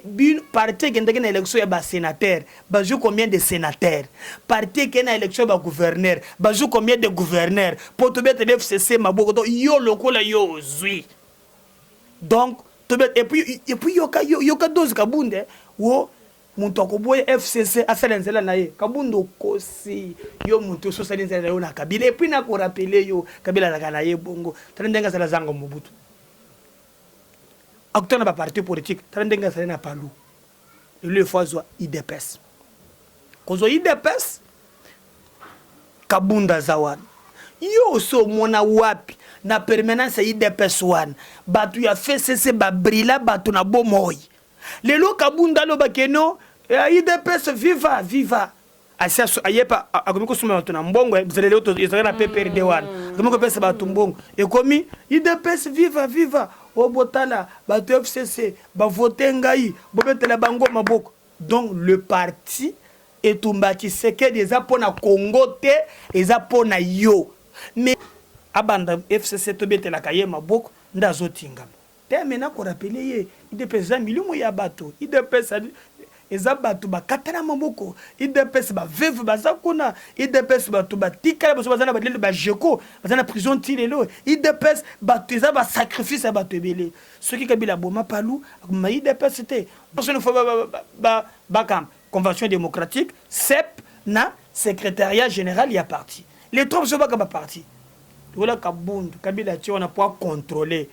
Bino parti ekendaki na election ya ba senateur, bazwi combien de senateur? Parti ekei na election ya ba gouverneur, bazwi combien de gouverneur? Po tobetela FCC maboko to yo lokola yo ozwi. Donc tobet et puis yoka yoka dose Kabund wo mutu akoboya FCC asala nzela na ye. Kabund okosi yo mutu osi osali nzela na yo na Kabila et puis nako rappeler yo Kabila azalaka na ye bongo tala ndenge asala zanga Mobutu. Akutana na ba parti politique tala ndenge azali na palu lelo il faut azwa udps kozwa udps kabunda aza wana yo osi omona wapi na permanence ya udps wana bato ya fcc babrila bato na bomoi lelo kabunda aloba keno udps viva viva Asi aye pe akomi kosomba bato na mbongo ezaleli oyo ezalaki na PPRD wana akomi kopesa bato mbongo ekomi udps viva viva o botala bato FCC ba vote ngai bobetela bango maboko donc le parti etumba ya Tshisekedi eza mpo na Congo te eza mpo na yo mais abanda FCC tobetelaka ye maboko nde azotingama Te mais nako rappeler ye udps eza milimo ya bato udps eza bato bakatana maboko udps ba veuve baza kuna udps bato batikala baso baza na balelo ba jeko baza na prison ti lelo udps bato eza ba sacrifice ya bato ebele soki kabila aboma palu akoboma udps te une fois bakamba convention démocratique sep na secrétariat général ya parti les trois biso bakamba parti Lokola kabund kabila atie wana po a controler.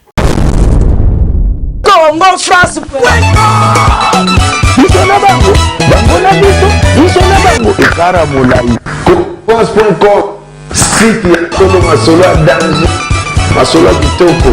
Congo France biso na bango bango na biso biso na bango ekara molai france.com site ya solo masolo ya danger masolo ya kitoko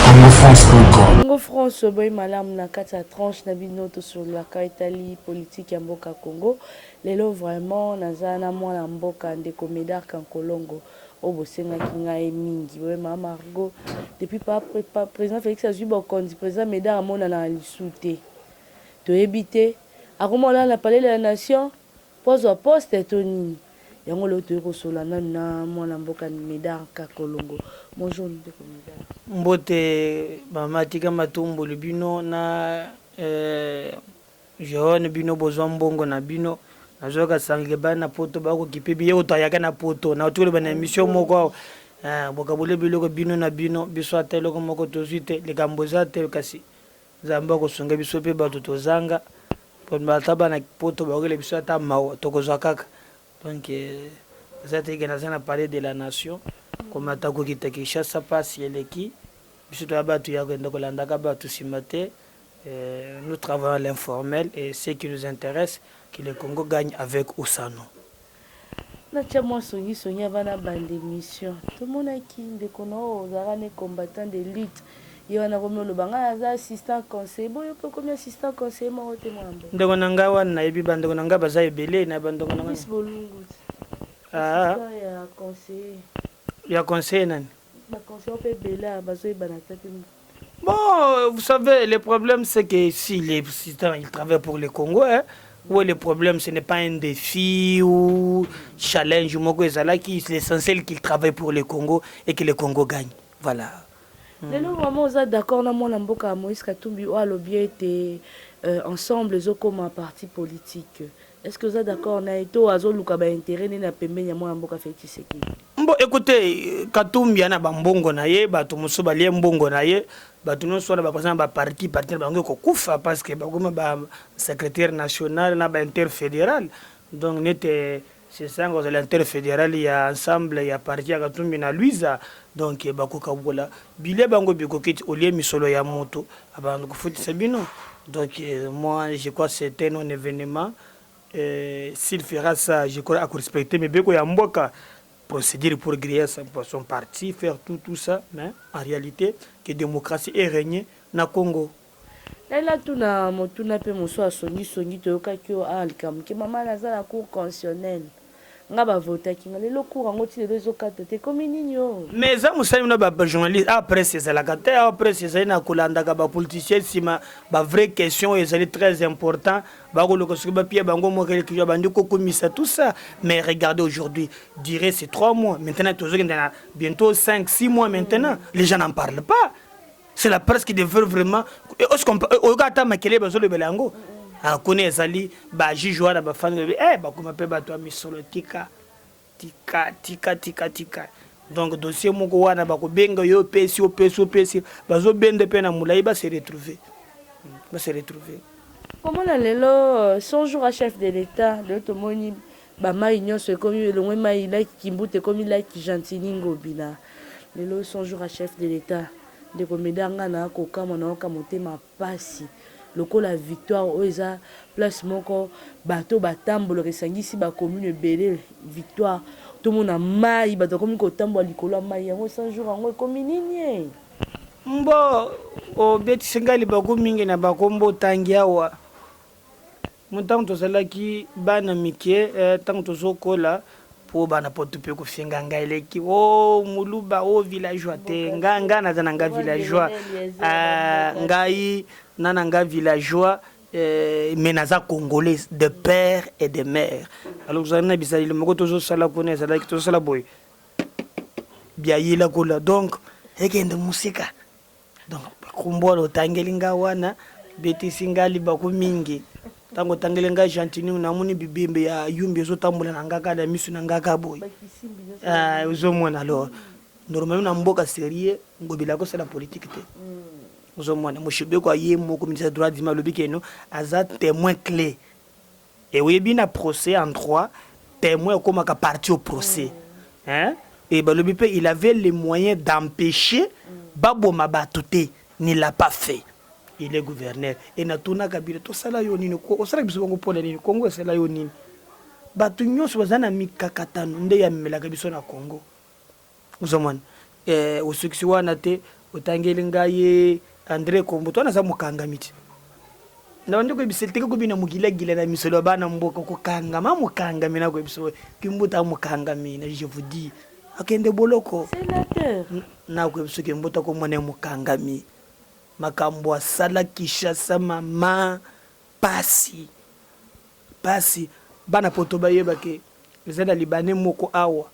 congofrance.com Congo France boyi malamu na kati ya tranche na bino tosololaka etali politique ya mboka Congo Lelo vraiment naza na mwana mboka ndeko Medard Kankolongo oyo bosengaki ngai mingi boye mama Margot depuis pa, pa president Felix azui bokonzi president Medard amonanaka lisusu te toyebi te akoma olala na palais de la nation po azua poste to nini yango lelo toye kosolola nanu na mwana mboka Medard Kakolongo bonjour ndeko Medard. Mbote mama tika matumboli bino na eh, Johanne bino bozwa mbongo na bino nazoyoka sango bana na poto bakokipe biye oto ayaka na poto nauti koloba na emission moko awa eh, bokaboli biloko bino na bino biso ata eloko moko tozwi te likambo eza te kasi nzambe akosunga biso mpe bato tozanga ata bana poto bakokela biso ata mawa tokozwa kaka donc eh, eza te ke naza na palais de la nation komata kokita kinshasa pasi eleki biso toya bato ya kokende kolandaka bato nsima te. Nous travaillons à l'informel et ce qui nous interesse que le Congo gagne avec ou sans nous. Natia mwa songi songi avant na banda emission. Tomonaki ndeko na oyo ozalaka ne combattant de lutte. Ye wana akomi oloba ngai naza assistant conseiller. Bo yo pe okomi assistant conseiller moko te mwana mboka. Ndeko na ngai wana nayebi ba ndeko na ngai baza ebele na ba ndeko na ngai. Miss Bolungu. Ah. Assistant ya conseiller. Ya conseiller nani? Ba conseiller pe ebele bazoyebana ata te. Bon, vous savez, le problème c'est que si les présidents ils travaillent pour le Congo, hein, où est le problème Ce n'est pas un défi ou challenge moko ezalaki, l'essentiel qu'il travaille pour le Congo et que le Congo gagne. Voilà. Lelo vraiment oza d'accord na mwana mboka ya Moïse Katumbi oyo alobi ete euh, ensemble ezokoma parti politique. Est-ce que oza d'accord na ye to azoluka ba intérêt nde na pembeni ya mwana mboka Felix Tshisekedi? Bon, écoutez, Katumbi ana ba mbongo na ye, bato mosusu balie mbongo na ye, bato nyonso wana bakoza na ba parti, parti na bango ekokufa parce que bakoma ba secrétaire national na ba interfédéral. Donc nete Sesanga kozala interfédéral ya ensemble ya parti ya Katumbi na Luiza, donc bakokabola bilia bango bikoki ti olie misolo ya moto abanda kofutisa bino. Donc moi je crois c'est un non événement. S'il fera ça, je crois ako respecter mibeko ya mboka, procédure pour griller son parti, faire tout tout ça, mais en réalité que démocratie ait régné na Congo. Ngai natuna motuna pe mosusu ya songi songi toyokaki yo awa likambo ke mama naza na cour constitutionnelle nga ba votaki nga lelo cour yango ti lelo ezokata te ekomi nini oo. Mais eza mosala bino ba journaliste awa presse ezalaka te awa presse ezali na kolandaka ba politiciens sima ba vraie question oyo ezali très important bakoluka soki bapia bango mwa quelque chose bandi kokumisa tout ça mais regardez aujourd'hui durée c'est 3 mois maintenant tozokende na bientôt 5 6 mois maintenant les gens n'en parlent pas. C'est la presse qui devrait vraiment oyoka ata makele bazolobela yango. Ah, kuna ezali bajuge wana bafandi eh, bakoma mpe bato ya misolo. Tika, tika, tika, tika, tika. Donc dossier moko wana bakobenga yo, opesi, opesi, opesi, bazobenda mpe na molai, base retrouver, base retrouver. Komona lelo 100 jours à chef de l'État, lelo tomoni bamai nyonso ekomi elongwe, mai lac Kimbuta ekomi lac Gentiny Ngobila. Lelo 100 jours à chef de l'État, ndeko Médard, nga na kokamwa, nayoka motema pasi lokola victoire oyo eza place moko bato batambolaka, esangisi bacommune ebele. Victoire, tomona mai, bato bakomi kotambola likolo ya mai yango. 100 jours yango ekomi nini e? Mbo obetisi ngai libaku mingi na bakombo otangi awa. Mo ntango tozalaki bana mike, ntango tozokola, mpo bana poto mpe kofinga ngai eleki o moluba o villageois te. Nga nga naza na nga villageois, ngai na na nga villageois, mais naza congolais de père et de mère. Alors tozalaki na bizaleli moko tozosala kuna, ezalaki tozosala boye biayela kola, donc ekende mosika. Donc kombo wana otangeli nga wana betisi nga libaku mingi. Ntango otangeli nga Gentiny, namoni bibembe ya yumbi ezotambola na nga kaka na miso na nga kaka boye, ozomona. Alors normalement na mboka sérieux, Ngobila akosala politique te, ozomona. Moshibeko aye moko ministre droit dima alobi keno aza témoin clé. E oyebi na procès en droit, témoin akomaka partie au procès, hein? Et balobi mpe il avait les moyens d'empêcher baboma bato te, ne l'a pas fait, il est gouverneur. E natunaka bino, tosala yo nini? Osalaka biso bango mpona nini? Kongo esala yo nini? Bato nyonso baza na mikakatano nde yamemelaka biso na Congo, ozomona. Osukisi wana te, otangeli ngai André Kombo to wana aza mokangami ti na bandi koyebisa teke kobina mokilagila na misolo ya bana mboka, kokangama mokangami. Na koyebisa Kimbuta mokangami na, je vous dis, akende boloko. Sénateur. Na koyebisa Kimbuta komona ye mokangami, makambo asala Kinshasa, mama, pasi pasi. Bana poto bayebake eza na Libanais moko awa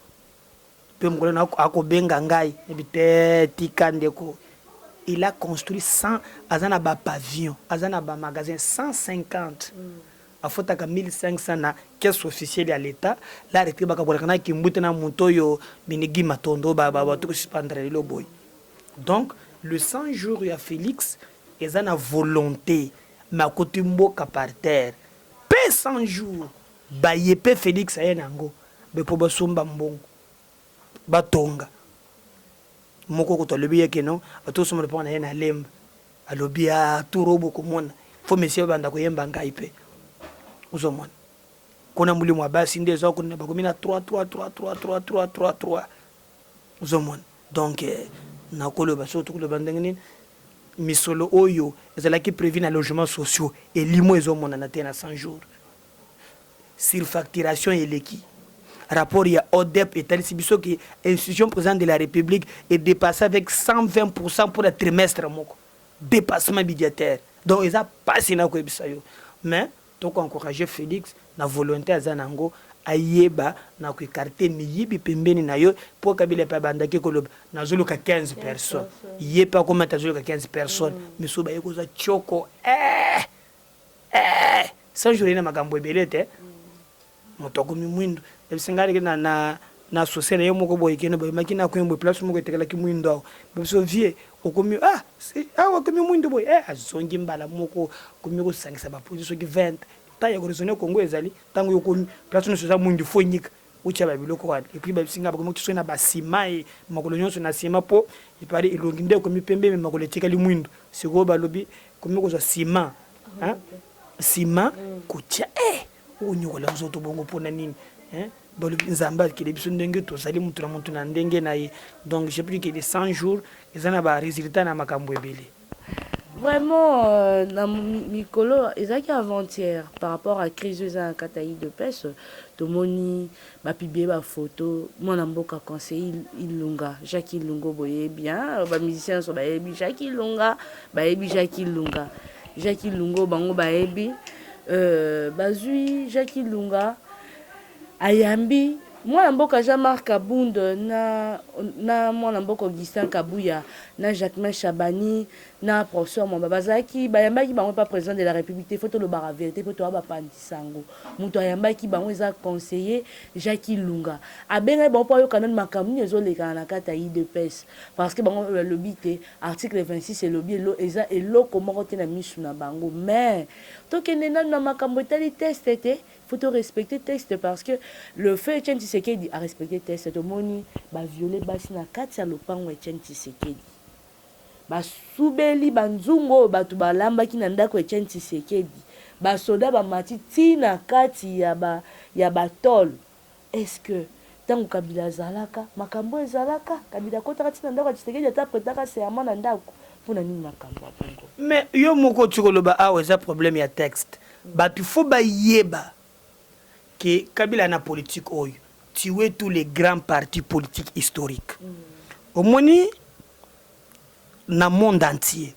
mpe mokolo na akobenga ngai ebi te, tika ndeko. Il a construit 100, aza na bapavillon, aza na bamagasin 150, afutaka 1500 na caisse officielle ya l'État. La retrait bakabolaka na Kimbuta na moto oyo Minigi Matondo bato kosuspendre lelo boye. Donc le 100 jours ya Félix eza na volonté, mais akoti mboka par terre. Mpe 100 jours baye mpe Félix aye na yango be mpo basomba mbongo, batonga moko kutu alobi ye keno atosomba lopango na ye na Lemba. Alobi a tour oyo bokomona fo mesie babanda koyemba ngai mpe, ozomona. Kuna molimo ya basi nde eza kuna, bakomi na 3 3 3 3 3 3 3 3, ozomona. Donc nakoloba soki tokoloba ndenge nini, misolo oyo ezalaki prévu na logement sociaux elimo ezomonana te na 100 jours. Surfacturation eleki. Rapport ya ODEP etalisi biso ke institution président de la République est dépassé avec 120 pour le trimestre moko, dépassement budgétaire. Donc eza pasi na koyebisa yo, mais tokoencourage Félix na volonté aza nango, ayeba na koécarter miyibi pembeni na yo, mpo Kabila mpe abandaki koloba nazoluka 15 personnes, ye mpe akomata azoluka 15 personnes. Miso baye kozwa tioko, eh, eh, 100 jours na makambo ebele te. Moto akomi mwindu, ebisi ngai na associé na ye moko boye kende boyemaki na koyembo place moko etekelaki mwindu awa. Biso vie okomi, ah, awa okomi mwindu boye, eh, azongi mbala moko okomi kosangisa baproduit soki 20 ta ya koraisonner. Congo ezali ntango yokomi place nyonso eza mwindu, fo nyika otya babiloko wana. Et puis babisi ngai bakomi soki na basima ye makolo nyonso na nsima, mpo epari elongi nde ekomi pembe, me makolo etikali mwindu. Sikoyo balobi komi kozwa nsima, nsima kotia, eh, okonyokola nzoto bongo mpona nini? Balobi Nzambe akele biso ndenge tozali, motu na motu na ndenge na ye. Donc je plus que de 100 jours eza na barésultat na makambo ebele. Vraiment, na mikolo ezalaki avant-hier, par rapport à crise oyo eza na kati ya UDPS, tomoni bapublier bafoto mwana mboka conseiller Ilunga, Jacques Ilunga. Boyebi bamusicien nyonso bayebi Jacques Ilunga, bayebi Jacques Ilunga, Jacques Ilunga bango bayebi. Bazwi Jacques Ilunga ayambi. Mwana mboka Jean-Marc Kabund na na mwana mboka Augustin Kabuya na Jacquemain Shabani na professeur Mwamba bazalaki bayambaki bango epa president de la Republique te, faut tolobaka verite po toa bapanzi sango. Moto ayambaki bango eza conseiller Jacques Ilunga. Abengaki bango po ayoka nanu makambo nini ezolekana na kati ya udps parce que bango balobi te article 26 elobi elo eza eloko moko te na misu na bango mais tokende nanu na makambo etali test te. Faut to respecter texte parce que le feu Etienne Tshisekedi a respecter texte tomoni ba violer basi na kati ya lopango ya Etienne Tshisekedi basubeli ba nzungu oyo batu balambaki na ndako ya Etienne Tshisekedi ba soda bamati ti na kati ya ba ya ba tole est ce que tango Kabila azalaka makambo oyo ezalaka Kabila akotaka ti na ndako ya Tshisekedi ata apretaka serment na ndako pona nini makambo ya bongo? Mais yo moko oti koloba awa eza problème ya texte Batu faut bayeba que Kabila na politique oyo tuer tous les grands partis politiques historiques. Omoni na monde entier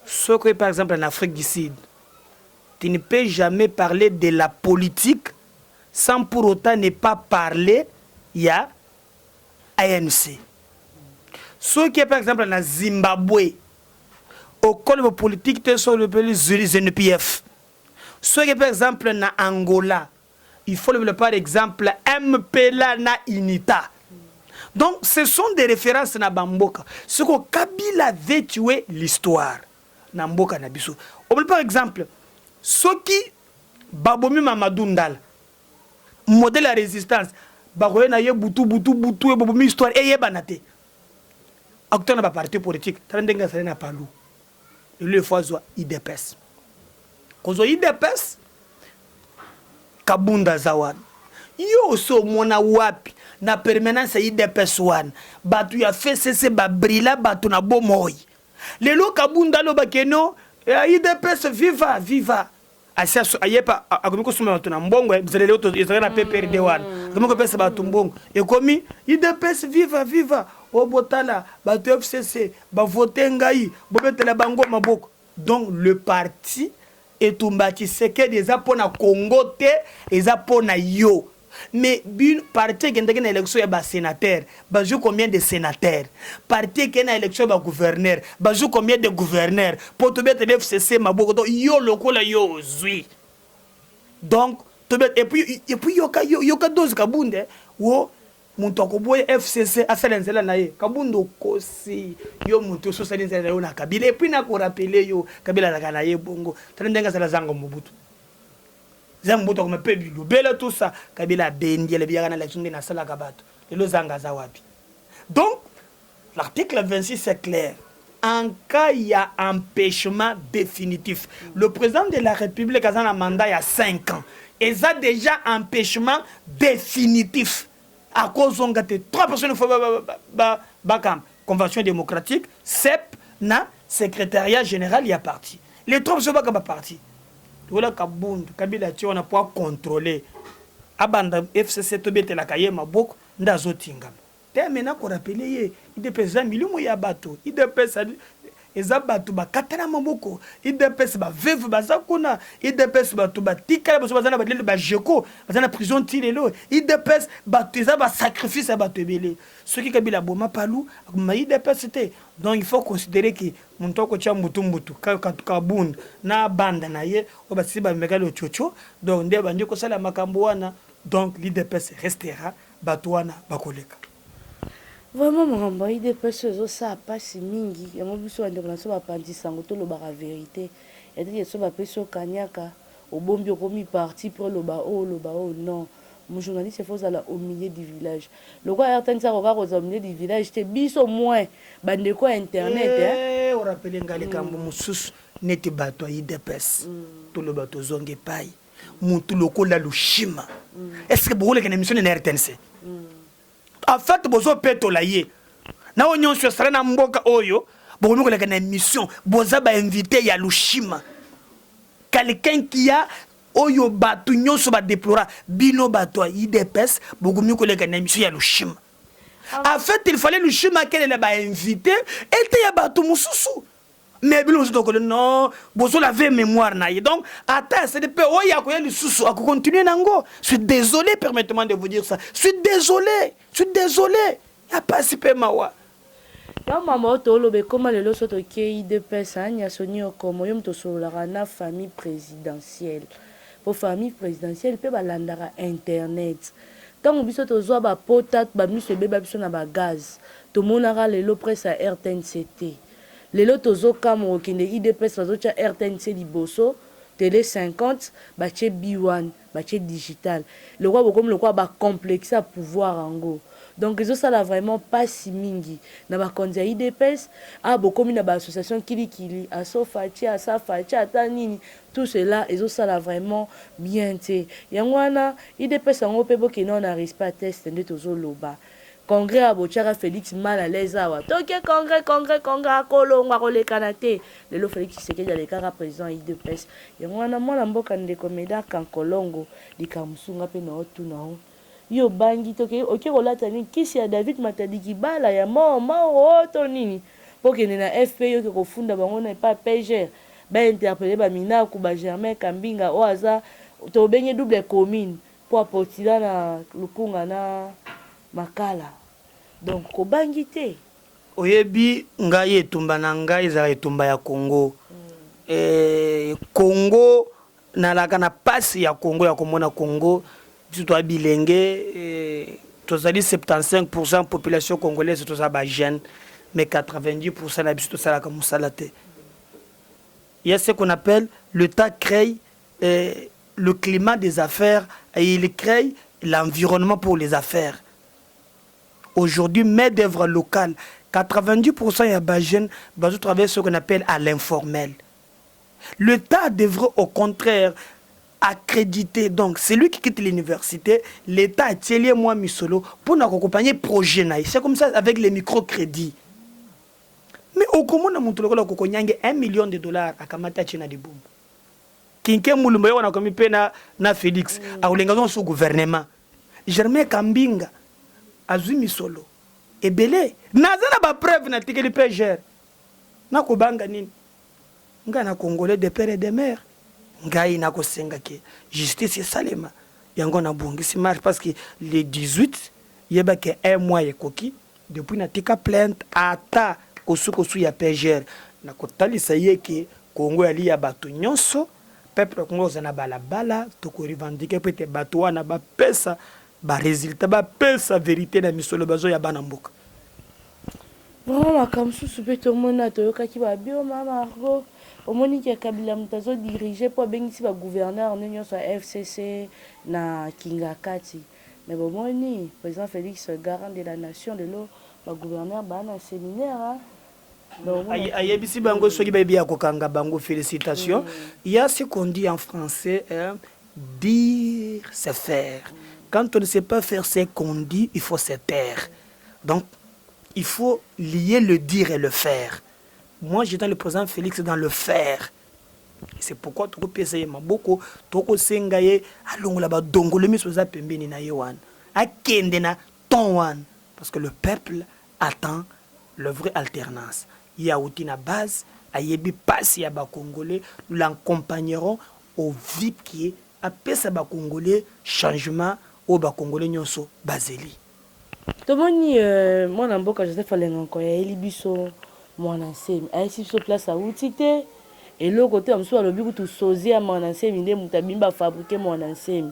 soki par exemple en Afrique du Sud tu ne peux jamais parler de la politique sans pour autant ne pas parler ya ANC. Soki par exemple na Zimbabwe okoloba politique te soki olobeli ZNPF. Soki par exemple na Angola il faut lobela par exemple MPLA na UNITA. Donc ce sont des références na bamboka. Siko Kabila avait tué l'histoire na mboka na biso. Omoni par exemple soki babomi Mamadou Ndala modèle ya résistance bakoye na ye butu butu butu ebobomi histoire eyebana te. Akutana na ba parti politique tala ndenge azali na palu lelo il faut azwa udps kozwa udps kabunda aza wana yo osi omona wapi na permanence ya udps wana bato ya fcc babrila bato na bomoi lelo kabunda aloba keno udps viva viva Asi aye pa akomi kosomba bato na mbongo eh, bizaleli oyo ezalaki na PPRD wana akomi kopesa bato mbongo ekomi udps viva viva o botala bato FCC bavote ngai bobetela bango maboko donc le parti etumba Tshisekedi eza mpo na Congo te eza mpo na yo Mais bino parti ekendaki na election ya ba senateur bazui combien de senateur parti ekei na election ya ba gouverneur bazui combien de gouverneur po tobetela FCC maboko donc yo lokola yo ozui donc tobet et puis et puis yoka yoka dose kabunde wo moto akoboya FCC asala nzela na ye kabunde okosi yo moto osi osali nzela na yo na kabila et puis nakorapele yo kabila azalaka na ye bongo tala ndenge asala zanga mobutu Zanga mobutu akoma pe bilobela tout ça kabila abendi alobi yaka na lakisi nde nasalaka bato lelo zanga aza wapi donc l'article 26 est clair en cas ya empêchement définitif le président de la république aza na mandat ya 5 ans eza déjà empêchement définitif akozonga te trois personnes faut bakamba convention démocratique sep na secrétariat général ya parti les trois personnes bakamba parti lokola kabund kabila atie wana po acontrole abanda fcc tobetelaka ye maboko nde azotingama te me nakorapele ye udps eza milimo ya bato udps eza bato bakatana maboko udps baveve baza kuna udps bato batikala baso baza na balelo bajeko baza na prison ti lelo udps bato eza basacrifice ya bato ebele soki kabila aboma palu akoboma udps te donc il faut considérer que Moto akotia mbutu mbutu kabund na banda na ye oyo basisi bameka lococo donc nde abandi kosala makambo wana donc l'udps restera bato wana bakoleka. Vraiment makambo ya udps oyo ezosala pasi mingi yango biso bandeko na biso bapanzi sango tolobaka verite ya te ke soki bapesi yo kaniaka obombi okomi parti po oloba oyo oloba oyo non Mon journaliste il faut ozala au milieu du village lokola RTNC akoka kozala au milieu du village te biso moins ba ndeko ya internet eh. O rappeler nga likambo mosusu neti bato ya udps toloba tozonga epayi mutu lokola lushima est ce que bokoleka na emission na RTNC en fait bozopetola ye na oyo nyonso asala na mboka oyo bokomi koleka na émission boza ba invité ya lushima quelqu'un qui a oyo bato nyonso badeplora bino bato ya udps bokomi koleka na émission ya lushima en fait il fallait lushima akelela bainvité ete ya bato mosusu. Mais bino mosusu tokole non, bozolave mémoire na ye. Donc ata asali mpe oyo akoya lisusu, akocontinue nango. Suis désolé, permettez-moi de vous dire ça, suis désolé, suis désolé, ya pasi mpe mawa. Yo mama, oyo toloba ekóma lelo so tokei UDPS nyonso okomo yo moto osololaka na famille présidentielle, po famille présidentielle mpe balandaka internet. Ntango biso tozwa bapota, bamiso ebeba biso na bagaz, tomonaka lelo presse ya RTNC te. Lelo tozokamwa, kokende UDPS, bazotya RTNC liboso, télé 50, batie B1, batie digital. Lokwa bokomi lokwa bacomplexe ya pouvoir yango. Donc ezosala vraiment mpasi mingi na bakonzi ya UDPS. A bokomi na baassociation kilikili, asofaci, asafaci, ata nini, tout cela ezosala vraiment bien te. Yango wana UDPS yango mpe bokende na respect test nde tozoloba. Congrès ya botiaka Félix mal à l'aise awa, toke congrès, congrès, congrès, akolongwa, akolekana te. Lelo Félix Tshisekedi alekaka président ya UDPS. Yango wana mwana mboka, ndeko Médard Kankolongo, likambo mosunga mpe na otuna o yo obangi toke oke kolata nini? Kisi ya David Matadi Kibala ya mao mao to nini mpo okende na FP, oke kofunda bango na epa PGR, bainterpeller baminaku, baGermain Kambinga oyo aza tobenge double commune mpo apostila na Lukunga na Makala. Donc kobangi te. Oyebi ngai, etumba na ngai ezalaka etumba ya Congo. Congo nalaka na pasi ya Congo, ya komona Congo. Biso toya bilenge, tozali 75 population congolaise, toza bajeune, mais 90 na biso tosalaka mosala te. Il y a ce qu'on appelle l'État crée le climat des affaires et il crée l'environnement pour les affaires. Aujourd'hui, main d'œuvre locale, 90% ya bajeune bazo travailler ce qu'on appelle à l'informel. L'État devrait au contraire accréditer. Donc celui qui quitte l'université, l'État atieli mwa misolo pour accompagner projet na ye. C'est comme ça avec les microcrédits. Mais okomona moto lokola Kokonyange, 1 million de dollars akamati, atie na libumu. Kinke Mulumba ye wana akomi mpe na Félix, akolenga zongo gouvernement. Germain Kambinga azwi misolo ebele. Naza na bapreuve, natikeli mpe gere. Nakobanga nini? Ngai na Congolais de père et de mère, ngai nakosenga ke justice esalema. Yango nabongisi marche parce que le 18, yebake un mois ekoki depuis natika plainte. Ata kosukosu ya PGR, nakotalisa ye ke Kongo yali ya bato nyonso. Peuple Kongo oza na balabala, tokorevendiquer po ete bato wana bapesa baresultat, bapesa vérité na misolo bazoya bana mboka. Vraiment, makambo mosusu mpe tomona, toyokaki babioma Margot, omoniki ya Kabila moto azodirige mpo abengisi bagouverneur nde nyonso ya FCC na Kinga Kati. Mais bomoni président Félix, garant de la nation, lelo bagouverneur baa na séminaire. Ayebisi bango soki bayebi ya kokanga bango. Félicitation. Il y a ce qu'on dit en français, hein, dire c'est faire. Quand on ne sait pas faire ce qu'on dit, il faut se taire. Donc il faut lier le dire et le faire. Moi, j'étais le président Félix dans le faire. C'est pourquoi tokopesa ye maboko, tokosenga ye alongola badongolo miso eza pembeni na ye wana, akende na ton wana, parce que le peuple attend le vrai alternance. Ye awuti na base, ayebi pasi ya Bacongolais. Nous l'accompagnerons au vip qui apesa Bacongolais changement oyo Bacongolais nyonso bazeli. Tomoni mwana mboka Joseph Alenganko ayeli biso Mwana Nsemi, ayesi biso place awuti te, eloko te. Bamosusu balobi kutu sosie ya Mwana Nsemi nde moto abimi bafabriquer Mwana Nsemi.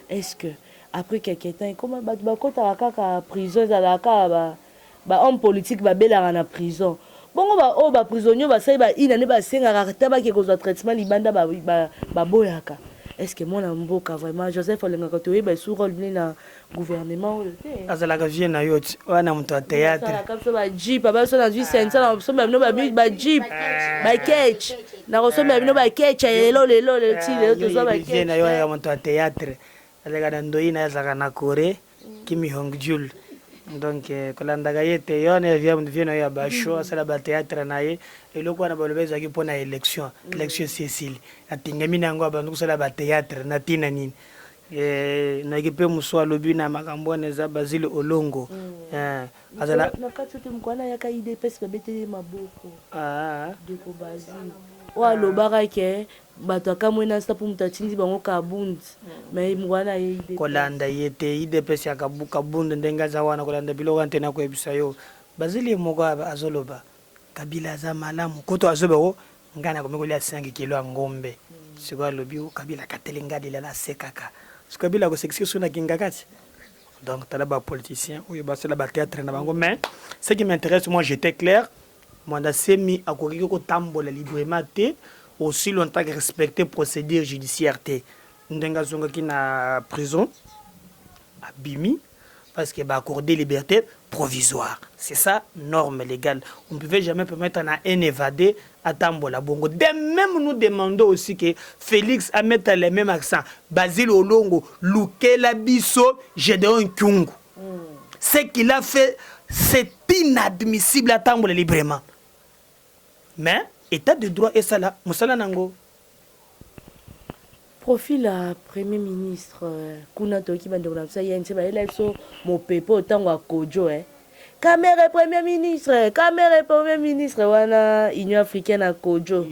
Est ce que après quelque temps ekoma bato bakɔtaka kaka prison, ezalaka kaka bahomme politique babelaka na prison bongo, baoyo baprisonnier basali baina nde basengaka ta bake kozwa traitement libanda, baboyaka? Est ce que mwana mboka vraiment Joseph alingaka toyeba esu rôle nini na gouvernement oyo te? Azalaka vie na yo ti wana moto ya théâtre. Asalaka biso bajeep, ababiso nazwi sensa na kosombela bino bajeep, baketch, na kosombela bino baketch. Lelo lelo lelo ti lelo tozwa vie na yo ya moto ya théâtre. Azalaka na ndoi na ye, azalaka na Corée, Kim Hong Jul. Donc kolandaka ye te. Yo wana vie na yo ya bashow, asala bathéâtre na ye. Eloko wana baloba ezalaki mpona élection. Élection esi esili, atingami na yango, abandi kosala bathéâtre na ntina nini? Eh, nayaki mpe mosu alobi na makambo wana eza Basile Olongo. Eh, azala na kati te moko wana ayaka UDPS, babeteli ye maboko. Ah. Ndeko Basile oyo alobaka ke bato akamwe na sta mpo moto atindi bango Kabund, mais moko wana aye UDPS. Kolanda ye te, UDPS ya Kabund ndenge aza wana, kolanda biloko wana te. Nakoyebisa yo, Basile ye moko azoloba Kabila aza malamu. Kutu azoba o ngai nakomi kolia 5 kilo ya ngombe. Sikoyo alobi o Kabila akateli ngai lilala, asekaka. Sikoyo Kabila akosekisi so na kinga kati. Donc tala bapoliticien oyo basala bathéâtre na bango. Mais ce qui m'intéresse, moi j'étais clair, Mwanda Semi akokaki kotambola librement te aussi longtemps que respecter procédure judiciaire te. Ndenge azongaki na prison, abimi parce que baaccordé liberté provisoire, c'est ça norme légale. On ne pouvait jamais permettre à un évadé atambola bongo. De même, nous demandons aussi que Félix amette les mêmes accents. Basile Olongo, lukela biso Gédéon Kyungu. Ce qu'il a fait, c'est inadmissible, atambola librement. Mais état de droit esala mosala nango. Profil ya premier ministre, kuna toyoki bandeko na biso ya UNC bayela biso mopepe oyo ntango ya Kojo, Kamerhe premier ministre, Kamerhe premier ministre wana, Union africaine ya Kojo.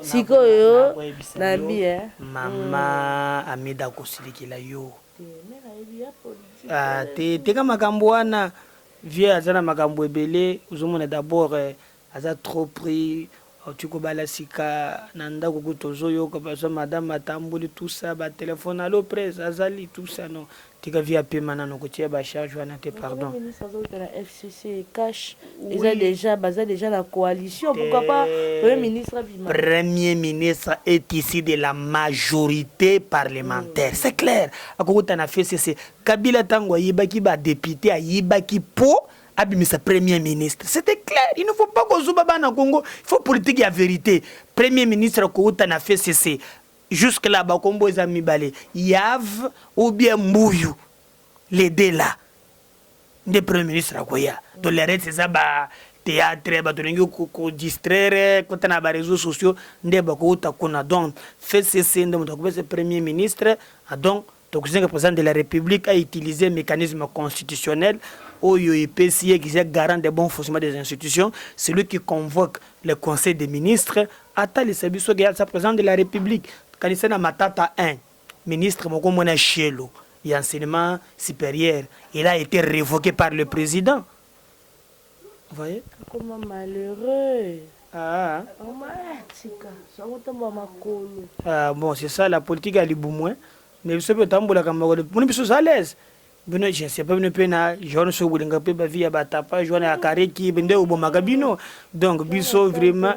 Sikoyo nakoyebisa na yo, bi mama Amida akosilikela yo. Ah, te, teka makambo wana. Vie aza na makambo ebele. Ozomona d'abord aza trop pris, auti kobala sika na ndako, kutu tozoyoka baza madame atamboli, tout ça, batelefone, allo presse azali, tout ça. Non, tika vie apema nano, kotia bacharge wana te, pardon. Premier ministre azouta na FCC CACH, eza déjà, baza déjà na coalition, pourquoi pas premier ministre abima? Premier ministre est ici de la majorité parlementaire, c'est clair, akokota na FCC. Kabila ntango ayibaki badéputé, ayibaki po abimisa premier ministre, c'était clair. Il ne faut pas kozuba bana Congo, il faut politique ya vérité. Premier ministre akouta na FCC. Jusque là bakombo eza mibale, Yav ou bien Mbuyu, les deux là nde premier ministre akoya. Donc le reste eza ba théâtre, bato olingi kodistraire, kota na baréseaux sociaux nde bakouta kuna. Donc FCC nde moto akopesa premier ministre. Donc tokosenga président de la République a utiliser mécanisme constitutionnel oyo epesi ye qui est garant de bon fonctionnement des institutions, celui qui convoque le conseil des ministres. Atalisa biso ke aza président de la République. Kanisa na Matata 1, ministre moko mona Shelo ya enseignement supérieur, il a été révoqué par le président. Vous voyez? Akoma malheureux. Ah. Tika sango ntambo ya makolo. Ah, bon, c'est ça la politique ya libumu, hein. Mais biso mpe otambolaka makolo, moni biso oza à l'aise. Bino, je ne sais pas, bino mpe na genre soki bolinga mpe bavie ya batapage wana ya kareki nde obomaka bino. Donc biso vraiment,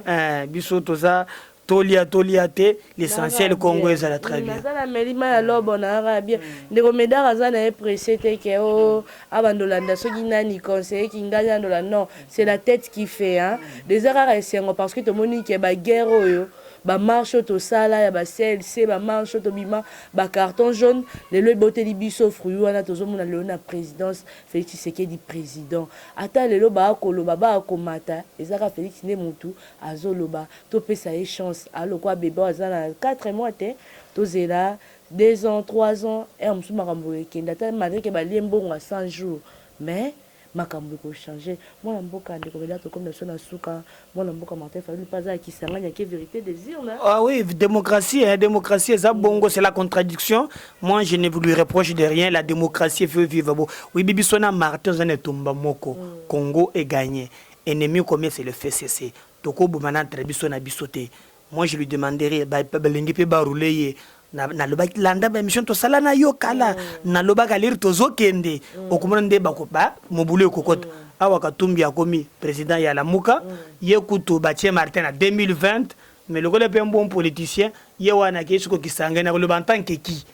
biso toza tolia tolia te, l'essentiel Congo ezala très bien. Naza na melima ya lobo na yaka bien. Ndeko Medar aza na ye pressé te ke o abanda olanda soki nani conseiller kingai andola. Non, c'est la tête qui fait, hein. Déjà kaka esengo parce que tomoni ke baguerre oyo, bamarche oyo tosala ya ba-CLC, bamarche oyo tobima, bacarton jaune, lelo eboteli biso fruit wana tozomona lelo na présidence, Félix Tshisekedi président. Ata lelo baakoloba, baakomata, ezaka Félix nde motu azoloba. Topesa ye chance, alokwa bebe oyo aza na 4 mois te, tozela 2 ans, 3 ans, ere mosusu makambo ekende. Ata malgré ke balie mbongo ya 100 jours, mais makambo ekochange. Mwana mboka, ndeko Mela, tokomi na biso na suka. Mwana mboka Martin Fayulu mpe aza ya Kisangani, ake vérité des urnes. Ah oui, démocratie, hein, démocratie, eza bongo, c'est la contradiction. Moi, je ne lui reproche de rien. La démocratie veut vivre. Bon, oui, biso na Martin zane tumba moko. Congo est gagné. Ennemi commun, c'est le FCC. Toko bomana entre biso na biso te. Moi, je lui demanderai, ba balingi pe ba rouler ye. Na nalobaki, landa ba émission tosala na yo kala. Nalobaka liri tozokende. Okomona nde bako ba mobulu ekokota. Awa Katumbi akomi président ya Lamuka. Ye kutu batie Martin na 2020, mais lokola mpe un bon politicien, ye wana akei soki okisangani na koloba en tant que qui?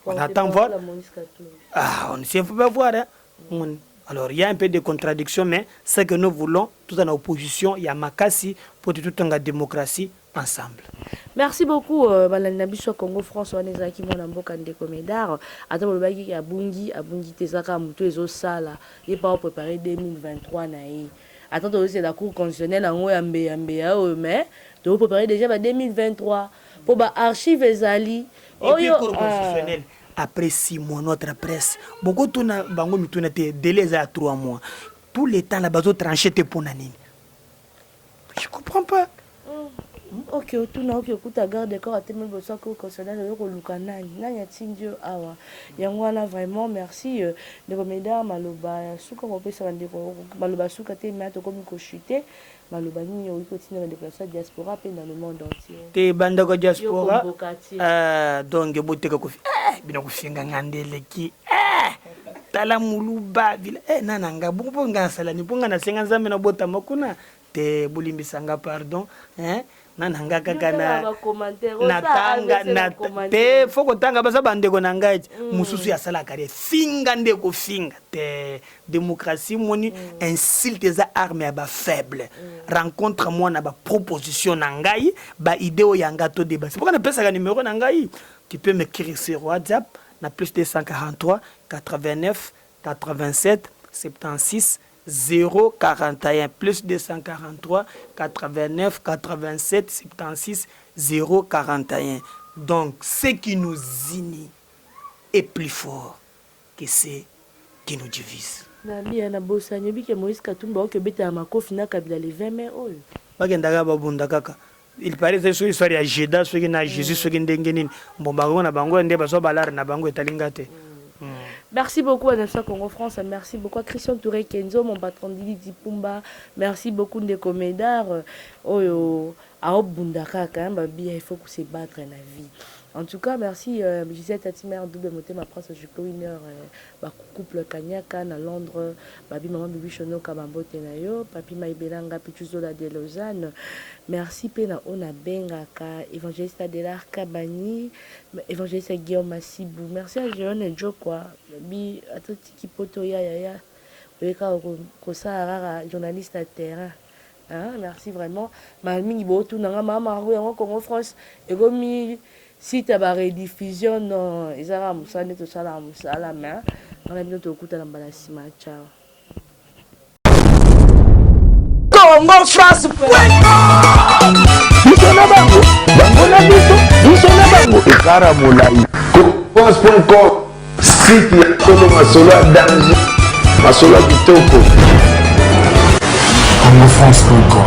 On attend voir. Ah, on ne sait pas voir, hein. Alors il y a un peu de contradiction, mais ce que nous voulons, tout en opposition ya makasi pour tout en démocratie ensemble. Merci beaucoup, balandi na biso ya Congo France. Wana ezalaki mwana mboka ndeko Medar. Ata bolobaki abungi, abungi te, ezalaka motu ezosala ye mpa opréparé 2023 na ye. Ata tozosela cour constitutionnelle yango ya mbeya mbeya oyo, mais topréparé déjà ba 2023 mpo baarchive ezali. Oyo cour constitutionnelle. Après 6 mois, notre presse bokotuna bango mituna te. Délai eza ya 3 mois. Tout le temps na bazotranche te, mpo na nini? Je comprends pas. Ok, otuna, oke okuta garde corps atemi liboso ya Cour constitutionnelle, oyo koluka nani? Nani atindi yo awa? Yango wana vraiment merci, ndeko Médard. Maloba ya suka kopesa bandeko, maloba ya suka te, mais tokomi kochute. Maloba nini okoki kotinda bandeko na biso ya diaspora mpe dans le monde entier? Te, bandeko ya diaspora, donc boteka kofi bino kofinga nga nde eleki. Tala moluba nana nga bongo, mpo nga nasalani, mpo nga nasenga Nzambe nabotama kuna te. Bolimbisa nga, pardon, hein? Nana nga kaka natanga te, fo kotanga baza bandeko na ngai. Mosusu asalaka re finga nde kofinga te. Démocratie moni, insulte eza arme ya bafaible. Rencontre moi na baproposition na ngai, baidée oyo ya nga to débat. Mpoka napesaka numéro na ngai, tu peux m'écrire sur WhatsApp na plus 243 89 87 76 041, plus 243 89 87 76 041. Donc, ce qui nous unit est plus fort que ce qui nous divise. Nabi ya na bosani, oyebi ke Moïse Katumbi aoki obetela makofi na Kabila le 20 mai oyo? Bakendaka babunda kaka. Il paraît eza soki histoire ya Judas soki na Jésus, soki ndenge nini. Bon, bango na bango nde bazwa balare na bango, etali nga te. Merci beaucoup à Nafsa Congo France. Merci beaucoup à Christian Touré Kenzo, mon patron Didi Pumba. Merci beaucoup Ndeko Médard. Oyo, aobunda kaka, hein, babi, il faut se battre na vie. En tout cas, merci Gisèle Tatimer, double motema prince Juko Winner, ba couple Kanyaka na Londres, babi maman Bibi Shonoka bambote na yo, papi Maibelanga Pichuzola de Lausanne. Merci pe na ona bengaka évangéliste Adelar Kabani, évangéliste Guillaume Massibou. Merci à Jeone Jokwa, bi atotiki poto ya ya ya. Oyeka kosala kaka journaliste à terrain. Hein, merci vraiment. Ma mingi botunanga mama Maru yango Congo France ekomi site ya barediffusion? Non, eza kaka mosala nde tosalaka mosala, mais wana bino tokutana mbala nsima. Ciao. Congo France. Biso na bango, bango na biso, biso na bango ekara molai. France.com, site ya solo, masolo ya danger, masolo ya kitoko. congofrance.com.